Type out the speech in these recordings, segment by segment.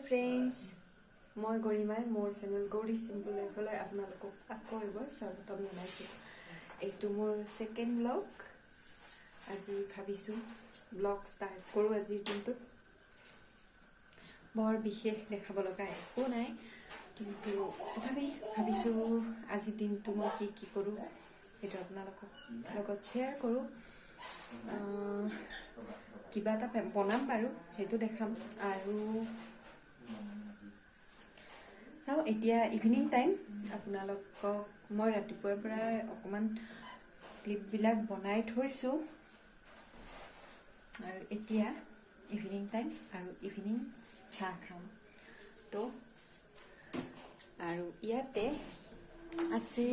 Friends, মই গৰিমাই মোৰ channel Gauri simple লাইফলৈ আপোনালোকক আকৌ এবাৰ স্বাগতম জনাইছোঁ। এইটো মোৰ ছেকেণ্ড ব্লগ। আজি ভাবিছোঁ ব্লগ ষ্টাৰ্ট কৰোঁ। আজিৰ দিনটোত বৰ বিশেষ দেখাব লগা একো নাই, কিন্তু তথাপি ভাবিছোঁ আজিৰ দিনটো মই কি কি কৰোঁ সেইটো আপোনালোকক লগত শ্বেয়াৰ কৰোঁ। কিবা এটা বনাম বাৰু, সেইটো দেখাম। আৰু চাওঁ, এতিয়া ইভিনিং টাইম। আপোনালোকক মই ৰাতিপুৱাৰ পৰাই অকণমান ক্লিপবিলাক বনাই থৈছোঁ আৰু এতিয়া ইভিনিং টাইম আৰু ইভিনিং চাহ খাম। তো আৰু ইয়াতে আছে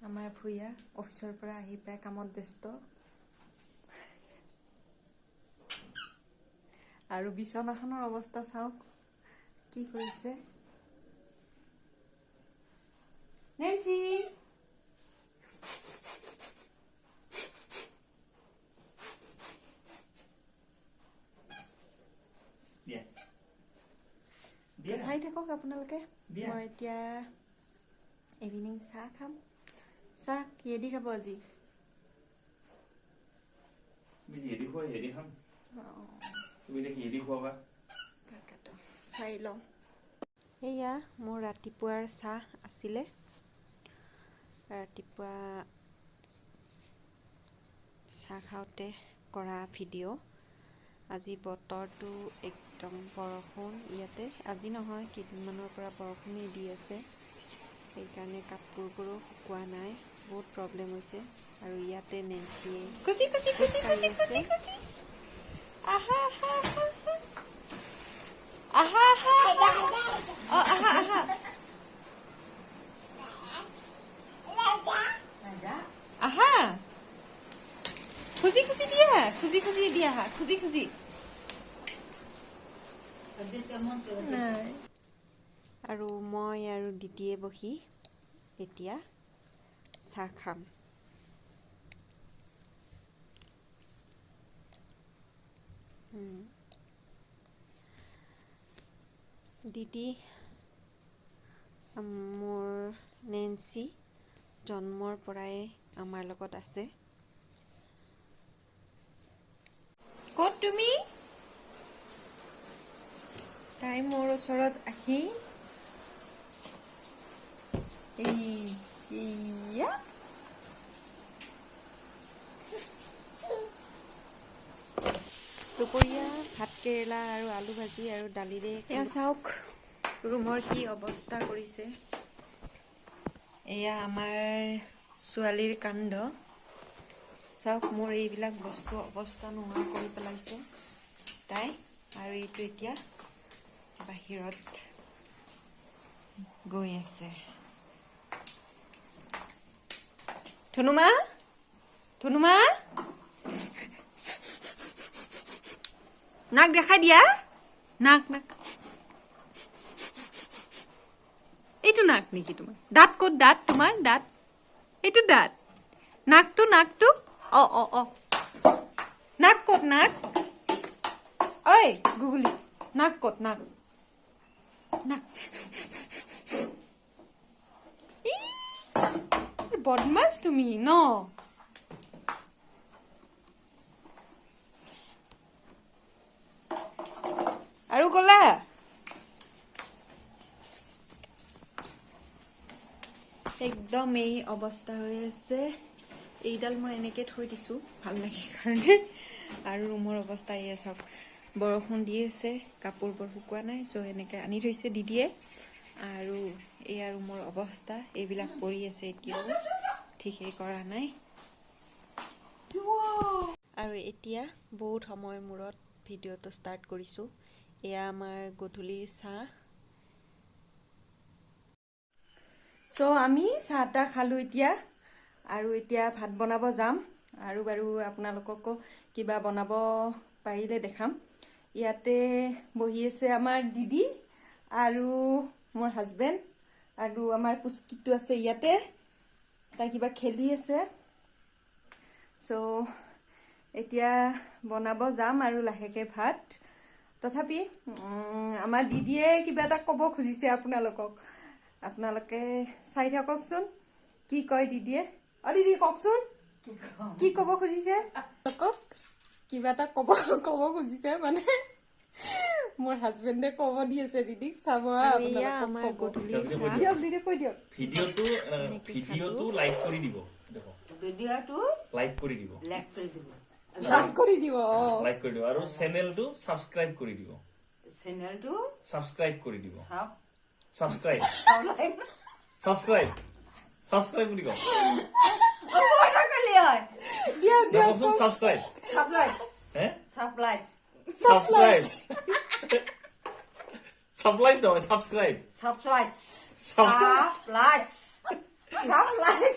আমাৰ ভূঞা, অফিচৰ পৰা আহি পাই কামত ব্যস্ত। আৰু বিচনাখনৰ অৱস্থা চাওক কি কৰিছে। নেঞ্চি, চাই থাকক আপোনালোকে। মই এতিয়া ইভিনিং চাহ খাম। চাহ কিহেদি খাব আজি? চাই লওঁ। এয়া মোৰ ৰাতিপুৱাৰ চাহ আছিলে। ৰাতিপুৱা চাহ খাওঁতে কৰা ভিডিঅ'। আজি বতৰটো একদম বৰষুণ ইয়াতে। আজি নহয়, কেইদিনমানৰ পৰা বৰষুণেই দি আছে, সেইকাৰণে কাপোৰবোৰো শুকোৱা নাই, বহুত প্ৰব্লেম হৈছে। আৰু ইয়াতে নেঞ্চিয়ে খোজকাঢ়ি আছে। আহা আহা আহা আহা আহা আহা আহা, খুজি খুজি দিয়া, খুজি খুজি দিয়া, আহা খুজি খুজি। আৰু মই আৰু দিদিয়ে বহি এতিয়া চাহ খাম। দিদি মোৰ নেঞ্চি জন্মৰ পৰাই আমাৰ লগত আছে। ক'ত তুমি? তাই মোৰ ওচৰত আহি এইয়া দুপৰীয়া ভাত কেৰেলা আৰু আলু ভাজি আৰু দালিৰে। এয়া চাওক ৰুমৰ কি অৱস্থা কৰিছে। এয়া আমাৰ ছোৱালীৰ কাণ্ড। চাওক মোৰ এইবিলাক বস্তু অৱস্থা নোহোৱা কৰি পেলাইছে তাই। আৰু এইটো এতিয়া বাহিৰত গৈ আছে। ধনুমা, ধনুমা, নাক দেখাই দিয়া, নাক নাক। এইটো নাক নেকি তোমাৰ? দাঁত ক'ত? দাঁত তোমাৰ দাঁত, এইটো দাঁত। নাকটো, নাকটো, অ অ অ, নাক ক'ত? নাক, ঐ গুগুলি, নাক ক'ত? নাক, নাক। বদমাছ তুমি ন। আৰু গলা একদম এই অৱস্থা হৈ আছে। এইডাল মই এনেকে থৈ দিছোঁ ভাল লাগে কাৰণে। আৰু ৰুমৰ অৱস্থা এয়া চাওক, বৰষুণ দি আছে, কাপোৰবোৰ শুকোৱা নাই, চ' এনেকে আনি থৈছে দিদিয়ে। আৰু এয়া ৰুমৰ অৱস্থা, এইবিলাক পৰি আছে এতিয়াও, ঠিকেই কৰা নাই। আৰু এতিয়া বহুত সময়ৰ মূৰত ভিডিঅ'টো ষ্টাৰ্ট কৰিছোঁ। এয়া আমাৰ গধূলিৰ চাহ। চ' আমি চাহ তাহ খালোঁ এতিয়া। আৰু এতিয়া ভাত বনাব যাম। আৰু বাৰু আপোনালোককো কিবা বনাব পাৰিলে দেখাম। ইয়াতে বহি আছে আমাৰ দিদি আৰু মোৰ হাজবেণ্ড আৰু আমাৰ পুচকিটো আছে ইয়াতে, তাই কিবা খেলি আছে। চ' এতিয়া বনাব যাম আৰু লাহেকৈ ভাত। তথাপি আমাৰ দিদিয়ে কিবা এটা ক'ব খুজিছে আপোনালোকক, আপোনালোকে চাই থাককচোন কি কয় দিদিয়ে। অ দিদি কওকচোন, কি ক'ব খুজিছে? কওক, কিবা এটা ক'ব ক'ব খুজিছে, মানে মোৰ হাজবেণ্ডে ক'ব দি আছে দিদিক, চাব আপোনালোকক। দিয়ক দিদি, কৈ দিয়ক। ভিডিঅ'টো ভিডিঅ'টো লাইক কৰি দিব, ভিডিঅ'টো লাইক কৰি দিব, লাইক কৰি দিব, লাইক কৰি দিব, লাইক কৰি দিব, আৰু চেনেলটো সাবস্ক্ৰাইব কৰি দিব, চেনেলটো সাবস্ক্ৰাইব কৰি দিব, সাবস্ক্ৰাইব সাবস্ক্ৰাইব সাবস্ক্ৰাইব বুলি কওক। দিয়ক দিয়ক, সাবস্ক্ৰাইব হে, সাবস্ক্ৰাইব সাবস্ক্ৰাইব সাবস্ক্ৰাইব নহয়, subscribe subscribe subscribe subscribe.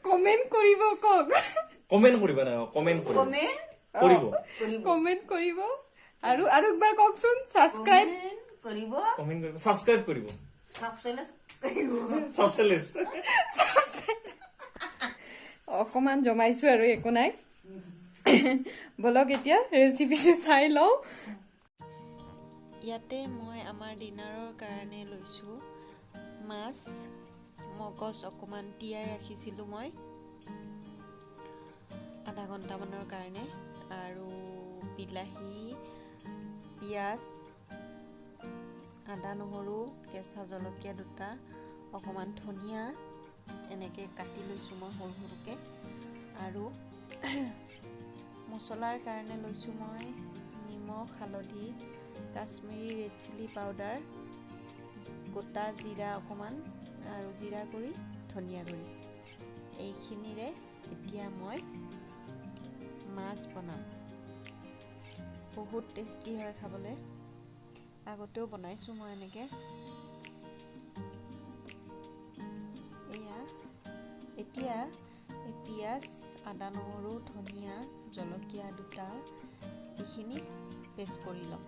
Comment কৰিব, কওক। কমেন্ট কৰিব না, কমেন্ট কৰিব, কৰিব, কমেন্ট কৰিব। আৰু আৰু একবাৰ কওকচোন, সাবস্ক্ৰাইব কৰিব, কমেন্ট কৰিব, সাবস্ক্ৰাইব কৰিব, সাবস্ক্ৰাইব। অকমান জমাইছো আৰু একো নাই। বলক এতিয়া ৰেচিপিটো চাই লওঁ। ইয়াতে মই আমাৰ ডিনাৰৰ কাৰণে লৈছোঁ মাছ, মগজ অকণমান তিয়াই ৰাখিছিলোঁ মই আধা ঘণ্টামানৰ কাৰণে, আৰু বিলাহী, পিঁয়াজ, আদা নহৰু, কেঁচা জলকীয়া দুটা, অকণমান ধনিয়া এনেকৈ কাটি লৈছোঁ মই সৰু সৰুকৈ। আৰু মছলাৰ কাৰণে লৈছোঁ মই নিমখ, হালধি, কাশ্মীৰী ৰেড চিলি পাউডাৰ, গোটা জিৰা অকণমান, আৰু জিৰা গুড়ি, ধনিয়া গুড়ি। এইখিনিৰে এতিয়া মই মাছ বনাম। বহুত টেষ্টি হয় খাবলৈ, আগতেও বনাইছোঁ মই এনেকৈ। এয়া এতিয়া এই পিঁয়াজ, আদা নহৰু, ধনিয়া, জলকীয়া দুটা এইখিনি পেষ্ট কৰি ল'ম।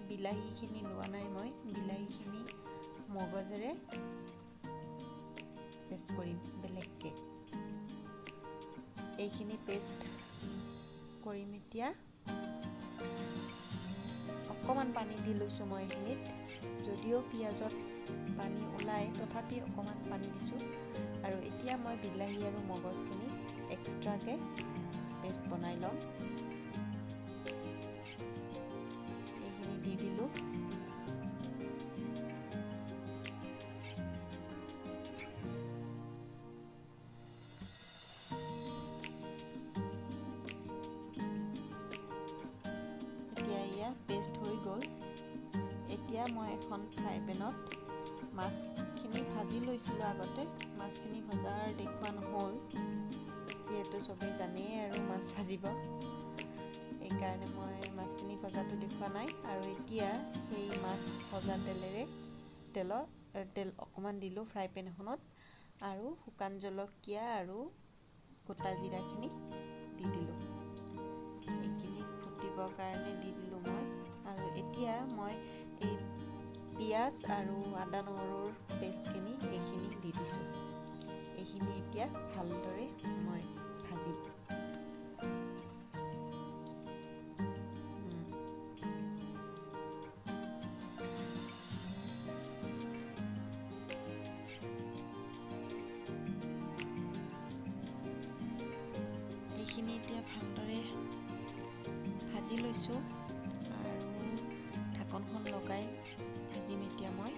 বিলাহীখিনি লোৱা নাই মই, বিলাহীখিনি মগজেৰে পেষ্ট কৰিম বেলেগকৈ। এইখিনি পেষ্ট কৰিম এতিয়া। অকণমান পানী দি লৈছোঁ মই এইখিনিত, যদিও পিঁয়াজত পানী ওলায় তথাপি অকণমান পানী দিছোঁ। আৰু এতিয়া মই বিলাহী আৰু মগজখিনি এক্সট্ৰাকৈ পেষ্ট বনাই ল'ম। এইখিনি দি দিলোঁ। এতিয়া এয়া পেষ্ট হৈ গ'ল। এতিয়া মই এখন ফ্ৰাই পেনত মাছখিনি ভাজি লৈছিলোঁ আগতে। মাছখিনি ভজাৰ দেখুওৱা নহ'ল, যিহেতু চবেই জানেই আৰু মাছ ভাজিব, সেইকাৰণে মই মাছখিনি ভজাটো দেখুওৱা নাই। আৰু এতিয়া সেই মাছ ভজা তেলেৰে তেল অকণমান দিলোঁ ফ্ৰাই পেন এখনত, আৰু শুকান জলকীয়া আৰু গোটা জিৰাখিনি দি দিলোঁ। এইখিনি ফুটিবৰ কাৰণে দি দিলোঁ মই। আৰু এতিয়া মই এই পিঁয়াজ আৰু আদা নহৰুৰ পেষ্টখিনি এইখিনি দি দিছোঁ। এইখিনি এতিয়া ভালদৰে মই ভাজিম। এইখিনি এতিয়া ভালদৰে ভাজি লৈছোঁ আৰু ঢাকনখন লগাই ভাজিম এতিয়া মই।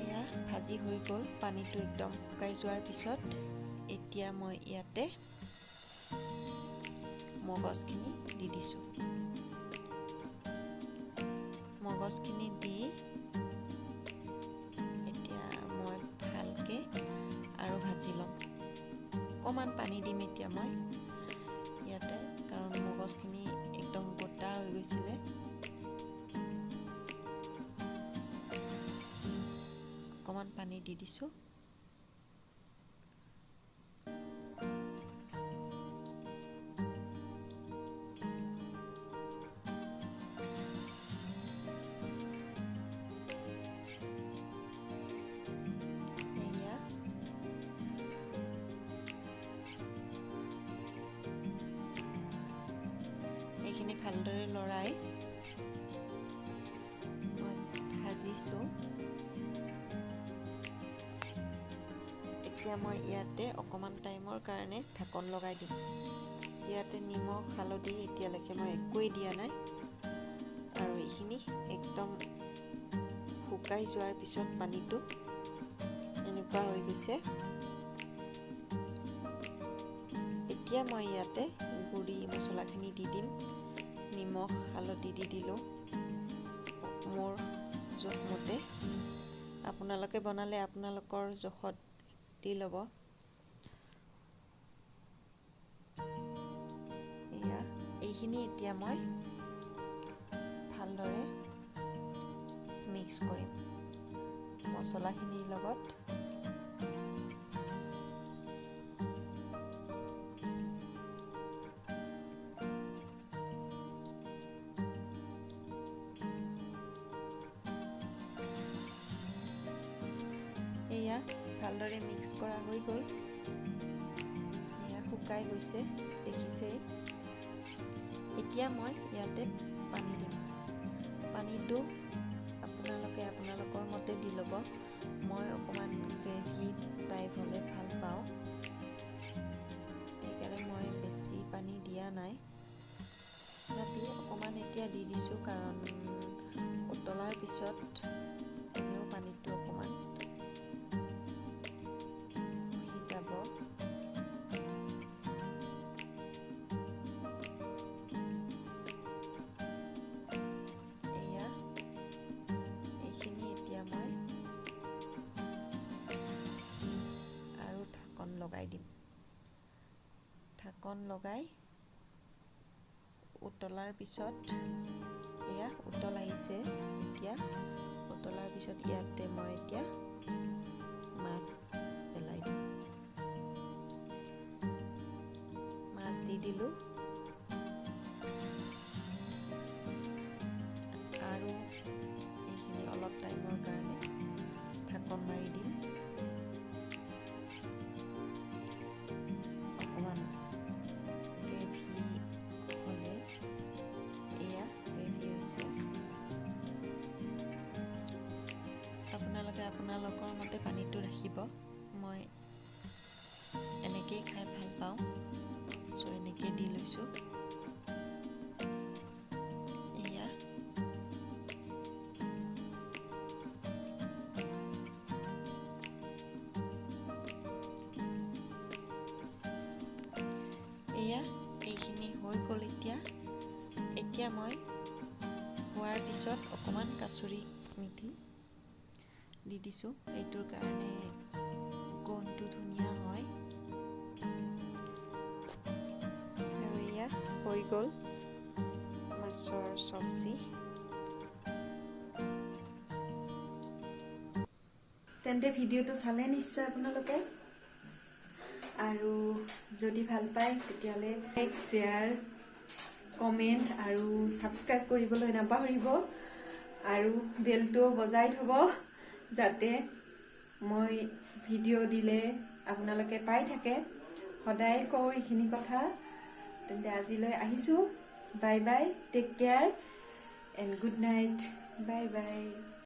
এয়া ভাজি হৈ গ'ল, পানীটো একদম শুকাই যোৱাৰ পিছত এতিয়া মই ইয়াতে মগজখিনি দি দিছোঁ। মগজখিনি দি এতিয়া মই ভালকৈ আৰু ভাজি ল'ম। অকণমান পানী দিম এতিয়া মই ইয়াতে, কাৰণ মগজখিনি একদম গোটা হৈ গৈছিলে। অকণমান পানী দি দিছোঁ। এতিয়া মই ইয়াতে অকণমান টাইমৰ কাৰণে ঢাকন লগাই দিম। ইয়াতে নিমখ হালধি এতিয়ালৈকে মই একোৱেই দিয়া নাই। আৰু এইখিনি একদম শুকাই যোৱাৰ পিছত পানীটো এনেকুৱা হৈ গৈছে। এতিয়া মই ইয়াতে গুড়ি মছলাখিনি দি দিম। নিমখ হালধি দি দিলোঁ মোৰ জোখমতে। আপোনালোকে বনালে আপোনালোকৰ জোখত দি ল'ব। এয়া এইখিনি এতিয়া মই ভালদৰে মিক্স কৰিম মছলাখিনিৰ লগত। এয়া ভালদৰে মিক্স কৰা হৈ গ'ল। এয়া শুকাই গৈছে, দেখিছেই। এতিয়া মই ইয়াতে পানী দিম। পানীটো আপোনালোকে আপোনালোকৰ মতে দি ল'ব। মই অকণমান গ্ৰেভি টাইপ হ'লে ভাল পাওঁ, সেইকাৰণে মই বেছি পানী দিয়া নাই। তথাপি অকণমান এতিয়া দি দিছোঁ, কাৰণ উতলাৰ পিছত এনেও পানীটো অকণমান সিজাব। এয়া এইখিনি এতিয়া মই আৰু ঢাকন লগাই দিম। ঢাকন লগাই উতলাৰ পিছত এয়া উতল আহিছে। এতিয়া উতলাৰ পিছত ইয়াতে মই এতিয়া মাছ পেলাই দিম। মাছ দি দিলোঁ আৰু এইখিনি অলপ টাইমৰ কাৰণে ঢাকন মাৰি দিম। অকণমান গ্ৰেভি হ'লে এয়া গ্ৰেভি হৈছে। আপোনালোকে আপোনালোকৰ মতে পানীটো ৰাখিব। মই এনেকেই খাই ভাল পাওঁ, চ' এনেকেই দি লৈছোঁ। এয়া এয়া এইখিনি হৈ গ'ল। এতিয়া এতিয়া মই হোৱাৰ পিছত অকণমান কাচুৰি মেথি দি দিছোঁ। এইটোৰ কাৰণে গোন্ধটো ধুনীয়া হয়। আৰু এয়া হৈ গ'ল মাছৰ চব্জি। তেন্তে ভিডিঅ'টো চালে নিশ্চয় আপোনালোকে, আৰু যদি ভাল পায় তেতিয়াহ'লে লাইক, শ্বেয়াৰ, কমেণ্ট আৰু ছাবস্ক্ৰাইব কৰিবলৈ নাপাহৰিব। আৰু বেলটোও বজাই থ'ব, যাতে মই ভিডিঅ' দিলে আপোনালোকে পাই থাকে। সদায় কওঁ এইখিনি কথা। তেন্তে আজিলৈ আহিছোঁ। Bye bye, take care and good night. Bye bye.